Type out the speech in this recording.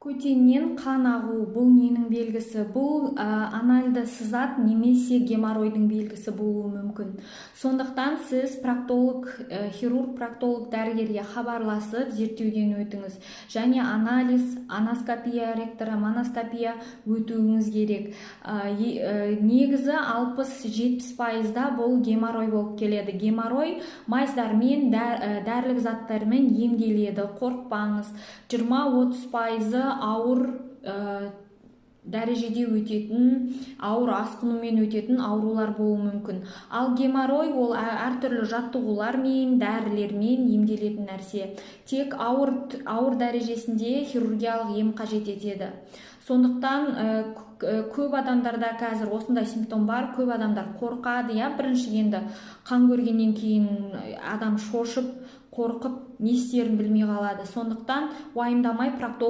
Көтеннен қан ағу — бұл ненің белгісі? Бұл анальды сызат немесе геморройдың белгісі болуы мүмкін. Сондықтан сіз проктолог, хирург, проктолог дәрігерге хабарласып, зерттеуден өтіңіз және анализ, аноскопия, ректороманоскопия өтуіңіз керек. Негізі 60-70%-да бұл геморрой болып келеді. Геморрой мазьдармен, дәрілік заттармен емделеді, қорықпаңыз. 20-30%-ы ауыр дәрежеде өтетін, ауыр асқынумен өтетін аурулар болуы мүмкін. Ал геморрой ол әртүрлі жаттығулармен, дәрілермен емделетін нәрсе. Тек ауыр дәрежесінде хирургиялық ем қажет етеді. Сондықтан көп адамдарда қазір осындай симптом бар, көп адамдар қорқады, иә. Бірінші енді қан көргеннен кейін адам шошып, қорқып, не істерін білмей қалады. Сондықтан уайымдамай проктолог